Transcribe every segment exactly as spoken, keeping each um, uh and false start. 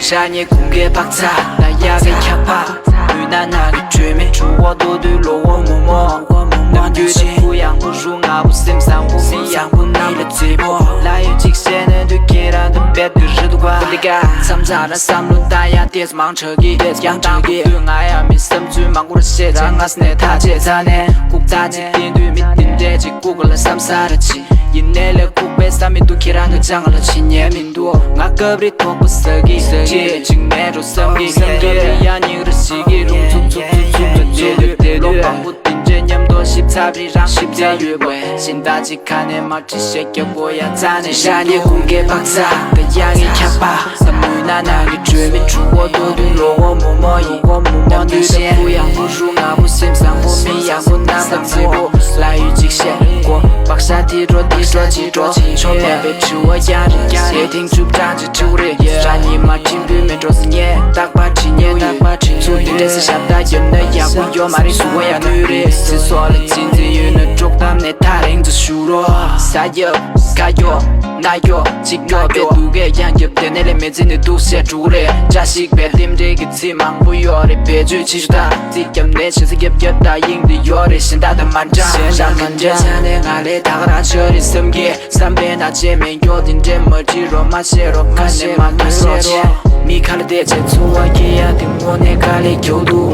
ཤ་ཉེ་ཀུན་དགའི་འཕག་འཚག་ན་ཡག་གི་ཁྱབ་པ། མུན་ནག་ནང་གི་དྲོད་མེད་གྲུ་བོ་རྡོ་རྡོའི་ལོ་འོ་མོ་མོ། ནམ་རྒྱུན་ཆེ་ཀུ་ཡང་པོ་རུ་ང་པོ་སེམས་བཟང་པོ་མི་ཡག་པོ་རྣམ་པ་བརྗེ་པོ། ལ་ཡོད་ཅིག་བཤད་ན་དུ་ཁྱེད་རང་དུ་བེད་དུ་རི་དུ་བ་ལི་ཀ་མཚམས་མཚམས་ན་བསམ་བློ་བཏང་ཡང་ཏེས་མང་ཆགས་ཀྱི་ཡང་དང་པོ་དུས་ང་ཡང་མི་བསམ་ཚུལ་མང་པོར་བཤད་ཙང་ང་སྣེ་ཐག་བཅད་ཚར་ནས་ལྐུགས་རྟགས་ཅིག་བསྟན་དུས་མི་དེ་འདྲས་ཅིག་ལྐུགས་ལ་བསམ་ས་ར་ཅི། ཡིན་ནའི་ལས་ལྐུགས་པའི་བསམ་མི་འདུག་ཁྱེད་རང་གི་ཅང་ལ་ཕྱི་ཉལ་མི་འདུག་ང་སྐབས་རེ་དོགས་པ་ཟ་གི་ཟ་གི་ཅིག་མེད་འགྲོ་བསམ་གི་བསམ་གི་རེད། ཡང་སྙིང་རེ་ཞིག་གི་རུང་ཚུགས་ཚུགས་ཚུགས་ཚུགས་ཚུགས་ཚུགས་ལོ་མང་པོ་དེ་འདྲའི་མཉམ་དུ་ཞིབ་ཚགས་རི་རང་ཞིབ་ཚགས་ཡོད་པས་ཤིང་རྟ་ཅིག་ཁ་ནས་མ་བྲིས་བཤད་རྒྱབ་དགོས་ཡ་རྩ་ནས་ཤ་ཉེ་ཀུན་དགའི་འཕག་འཚག་ག་ཡག་གི་ཁྱབ་པ། ས་མུན་ནག་ནང་གི་དྲོད་མེད་གྲུ་བོ་རྡོ་རྡོའི་ལོ་འོ་མོ་མོ་ཡིན། ནམ་དུས་ཤེས་ཀུ་ཡང་པོ་རུ་ང་པོ་སེམས་བཟང་པོ་མི་ཡག་པོ་རྣམ་པ་མཛེས་པོ། ལ་ཡོད་ཅིག་བཤད་གོ་བག་ཤ་དེ་འགྲོ་དེ་འགྲོ་ཅི་འགྲོ་ཆོ་མེད་པའི་དྲི་བ་རྐྱང་རེད། ཞེ་ཐེངས་བཅུ་གྲངས་ཅིག་དྲི་བ་རེད། ར་ཉི་མ་ཁྲིམས་བུ་མེད་འགྲོ་ཟི་ཉེ་རྟག་པར་བྲིས་ཉེ་རྟག་པར་བྲིས་ཚུལ་དེ་འདྲས་སི་ཞབས་ཏ་རྒྱབ་ན་ཡག་པོ་ཡོད་མ་རེད། ཟུ་བ་ཡ་ནུས་རེད། སི་སོ་ལ་ཚིན་ཚིན་ཡོད་ན་དཀྲོག་གཏམ་ནས་ཐག་རིང་དུ་ཞུ་རོགས། ས་རྒྱབ་ཁ་རྒྱོ་ན་རྒྱོ་ཅིག་རྒྱོ་པའི་སྡུག་གས་ཡང་རྒྱབ་དེ་ནས་ལས་མེད་ཚིག་ནས་འདུག་བཤད་འགྲོ་གི་རེད། བཀྲ་ཤིས་པའི་རྟེན་འབྲེལ་གྱི་ཚིག་མང་པོ་ཡོད་རེད། བེད་སྤྱོད་ཆེ་ཞུ་དང་ཚིག་རྒྱབ་ནས་ཞེ་ས་རྒྱབ་རྒྱབ་ད་ཡིང་དུ་ཡོད་རེད། གཞན་དག་དང་མ་འདྲ་གཞན་དག་མ་འདྲ་ཆ་ནས་ང་ལས་ད་ག་རང་ཆོས་རེད་བསམ་གི་བསམ་པའི་ནང་བཅད་མེད་མགྱོགས་དེ་འདྲས་མ་བྲིས་རོགས། མ་བཤད་རོགས་ཁ་ནས་མ་ཐོན་རོགས་བྱས། མི་ཁ་ལ་བལྟས་བྱས་ཚོར་བ་སྐྱེ་ཡ་དེ་དངོས་གནས་དཀའ་ལས་ཁྱོད་འདུག་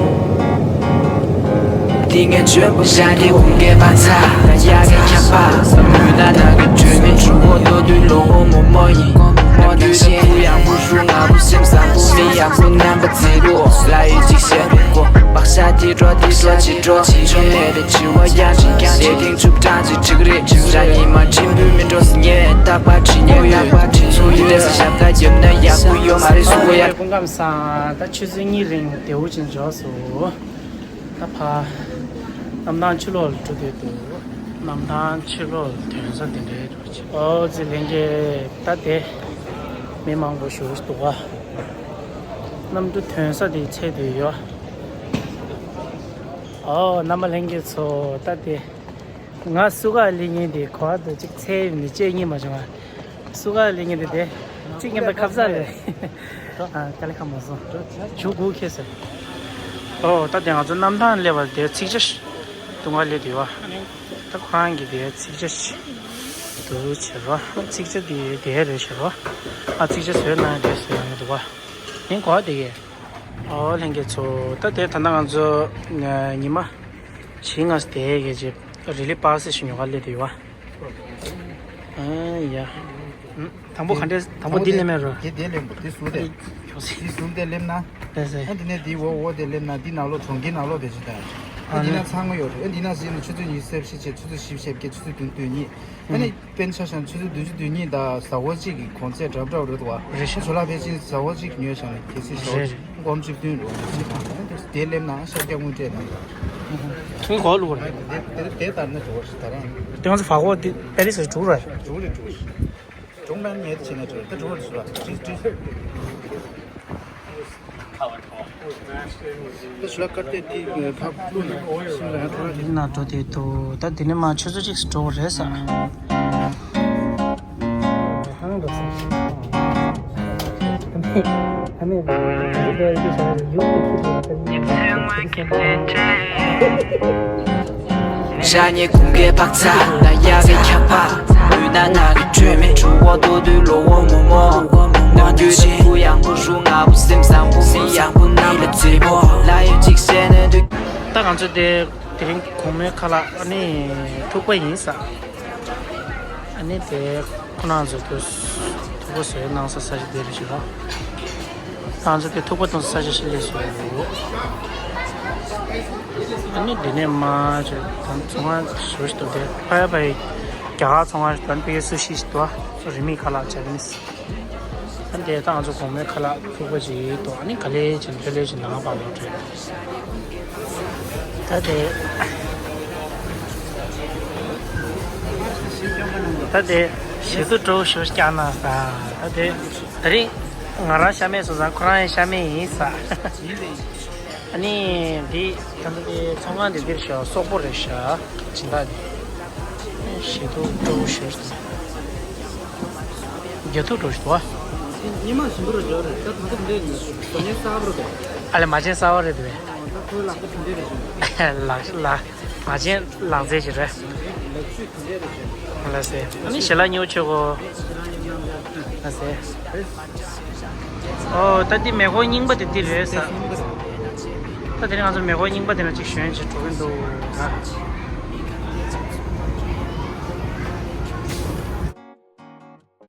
དེ་ངས་བརྗོད་པ་ཤ་ཉེ་ཀུན་དགའི་འཕག་འཚག་ད་ཡག་གི་ཁྱབ་པ། ས་མུན་ནག་ནང་གི་དྲོད་མེད་གྲུ་བོ་རྡོ་རྡོའི་ལོ་འོ་མོ་མོ་ཡིན། ནམ་དུས་ཤེས་ཀུ་ཡང་པོ་རུ་ང་པོ་སེམས་བཟང་པོ་མི་ཡག་པོ་རྣམ་པ་མཛེས་པོ། ལ་ཡོད་ཅིག་བཤད་གོ་བག་ཤ་དེ་འགྲོ་དེ་འགྲོ་ཅི་འགྲོ་ཅི་འགྲོ་མེད་པའི་དྲི་བ་ཡང་ཅིག་ཀྱང་ཞེ་ཐེངས་བཅུ་གྲངས་ཅིག་འགྲིག་རེད། ར་ཉི་མ་ཁྲིམས་བུ་མི་འགྲོ་ཟི་ཉེ་རྟག་པར་བྲིས་ཉེ་རྟག་པར་བྲིས་ཚུལ་དེ་འདྲས་སི་ཞབས་ཏ་རྒྱབ་ན་ཡག་པོ་ཡོད་མ་རེད་ཟུ་བ་ཡ། སྐུ་ཁམས་བཟང་། ད་ཆུ་ཚོད་གཉིས་རིང་བདེ་བོ་ཅིག་འཇོག་སོང་། ད་ཕ། གནམ་ཐང་ཕྱི་ལོགས་ལ་འགྲོ་བསྡད་འདུག་གནམ་ཐང་ཕྱི་ལོགས་ལ་ཐོན་ས་དེ་འདྲའི་འགྲོ་ཅིག་ཨོ་ཙི་ལྷན་རྒྱས་ད་དེ། མི་མང་པོ་ཞེ་པོ་ཅིག་འདུག་ག་གནམ་གྲུ་ཐོན་ས་དེའི་ཚད་དུ་ཡོད། ཨོ་རྣམ་པ་ལྷན་རྒྱས་ཚོ་ད་དེ། ང་སུ་ག་སླེབས་མཁན་དེ་གོ་བ་འདུག་ཅིག་ཚད་ཡིན་ནི་ཅེས་རྙེད་མ་བྱུང་ང་། སུ་ག་ལས་ངན་དེ་དེ། གཅིག་མཉམ་དུ་ཁ་ས་ལས། ཨ་དཀའ་ལས་ཁག་མ་སོང་། ཇུ་གུ་ཁེ་སེ། ཨོ་ད་དེ་ང་ཚོ་གནམ་ཐང་སླེབས་པ་དེ་ཚིག་ཇ་ཞིག་དུང་བ་སླེབས་དུས་བ། ད་ཁོ་རང་གི་དེ་ཚིག་ཇ་ཞིག་དུ་བྱེད་རོ། ཚིག་ཇ་དེ་དེ་རེད་བྱེད་རོ། ཨ་ཚིག་ཇ་བཟོས་ན་དེ་བཟོས་ཡོང་གི་འདུག་བ། ཡིན་གོ་བ་དེ་གས། ཨོ་ལྷན་རྒྱས་ཚོ་ད་དེ་ད་ལྟ་ང་ཚོ་ཉི་མ་བཞི་ལྔ་དེ་གས་ཅིག་རི་ལི་པ་སི་ཞིག་ཉོ་ག་སླེབས་དུས་བ། ཨ་ཡ། དང་པོ་ག་འདྲས་དང་པོ་འདི་ལེན་མེད་རོ། དེ་དེ་ལེན་པོ་དེ་སུ་རེད། དེ་སུ་དེ་ལེན་ན། ལེན་སེ། ཨ་འདི་ནས་དེ་འོ་འོ་དེ་ལེན་ན་འདི་ནང་ལོགས་གྲོང་ཁྱེར་ནང་ལོགས་བེད་སྤྱོད་དང་། ཨ་འདི་ན་ཚང་མ་ཡོད་རེད། ཨ་འདི་ན་ཟིན་ན་ཆུ་ཚོད་ཉི་ཤུ་རྩ་བཞི་བྱས་ཆུ་ཚོད་བཞི་བྱས་ཀྱི་ཆུ་ཚོད་བདུན་དོན་གཉིས། ཨ་ནི་དཔེར་ན་ཆ་བཞག་ན་ཆུ་ཚོད་བདུན་ཅུ་དོན་གཉིས་དང་ཟླ་བ་གཅིག་གི་གོང་ཚད་འདྲ་འདྲ་རེད་དོ། རེད་ཤག་ཇོ་ལགས་ཕལ་ཆེར་ཟླ་བ་གཅིག་ཉོས་བཞག་ན་གལ་སྲིད་ཟླ་བ་གཅིག་སྒོར་མོ་བཅུ་བདུན་རེད་བ། དེ་ལེན་ན་ཤར་རྒྱག་དངུལ་སྤྲད་ན། ཁྱོད་གོ་ལུགས་རེད། དེ་དེ་དེ་ལྟར་ན་འགྲོ་བ་ཞིག་ད་རང་། དེ་ང་ཚོ་བག་གོ་དེ་པེ་རི་སི་འགྲོ་རེད། འགྲོ་རེད་འགྲོ་རེད། གྲོང་པའི་ངལ་ཕྱིན་ན་འགྲོ་རེད། ད་འགྲོ་རེད་ཞུ་བ་ཅི་ཅི། ད་ཞུ་ལ་ཀར་ཏེ་ཏི་ཕ་ཀླུ་ན་ཤིང་ལ་ཐོ་ར་དེ་ན་འགྲོ་དེ་དོ། ད་དེ་ནས་མ་ཆུ་ཚོད་གཅིག་འགྲོ་རེད་ས། ཤ་ཉེ་ཀུན་དགའི་འཕག་འཚག་ན་ཡག་གི་ཁྱབ་པ། མུན་ནག་ནང་གི་དྲོད་མེད་གྲུ་བོ་རྡོ་རྡོའི་ལོ་འོ་མོ་མོ། ནམ་རྒྱུན་ཆེ་ཀུ་ཡང་པོ་རུ་ང་པོ་སེམས་བཟང་པོ་མི་ཡག་པོ་རྣམ་པ་མཛེས་པོ། ལ་ཡོད་ཅིག་བཤད་ན་འདུག་ད་ང་ཚོ་དེ་དེ་རིང་གོང་མའི་ཁ་ལག་ཨ་ནི་ཐུག་པ་ཡིན་ས། ཨ་ནི་དེ་ཁོ་རང་ཚོ་དུ་ཐུག་པ་བཟོས་གནང་ས་ས་ཞིག་དེ་རེད་ཞུ་རོགས། ང་ཚོ་དེ་ཐུག་པ་གཏོང་ས་ས་ཞིག་སླེབས་སོང་། ཨ་ནི་འདི་ནས་མ་ཆོད་དང་ཚོང་ཁང་ཞུ་ཞིག་འདུག་དེ་ཕ་ཡ་ཕ་ཡི་རྒྱ་གར་ཚོང་ཁང་ཞིག་དང་པེ་སུ་ཤི་ཞིག་འདུག་ཨ་རི་མི་ཁ་ལག་ཇ་པ་ནིས། ཨ་ནི་དེ་ད་ང་ཚོ་གོང་མའི་ཁ་ལག་ཐུག་པ་ཅིག་འདུག་ཨ་ནི་ག་ལེ་ཅིག་ལྷོད་ལྷོད་ཅིག་ནང་ཕར་ལོག་འགྲོ། ད་དེ། ད་དེ་ཞེ་སུ་སྤྲོ་ཞོ་སྐྱག་ན་ས། ད་དེ་ད་རིང་ང་རང་ཤ་མེད་སོང་ཙང་ཁོ་རང་ཡང་ཤ་མེད་ཡིན་ས། ཨ་ནི་འདི་ད་ལྟ་དེ་ཚོང་ཁང་འདི་འདིར་ཤ་སོག་པོ་རེད་ཤ་སྦྱིན་བདག་འདི། ཞེ་སུ་སྤྲོ་ཞོ་རྒྱ་ཐུག་སྤྲོ་ཞོ། ཉི་མ་ཞིམ་པོ་རུ་འགྲོ་རེད། ད་ད་ལྟ་འདི་ནི་ཟ་ཉེ་ས་བར་དུ། ཨ་ལེ་མ་བྱན་ས་བར་རེད་དེ། ད་ཁོའི་ལག་པ་དེ་འདྲས་རེད་ཞུ། ལག་ལག་མ་བྱན་ལག་རྩལ་ཞིག་རེད། ལག་ཆུ་དེ་འདྲས་རེད་ཞུ། ལགས་སེ། ཨ་ནི་ཞལ་ལག་ཉོ་ཆོག་གོ། ལགས་སེ། ཨོ་ད་འདི་མེ་འཁོར་རྙིང་པ་དེ་འདི་རེད་ས། ད་དེ་རིང་ང་ཚོ་མེ་འཁོར་རྙིང་པ་དེ་ན་ཅིག་ཞོན་ཅིག་འགྲོ་གི་འདུག་ཨ།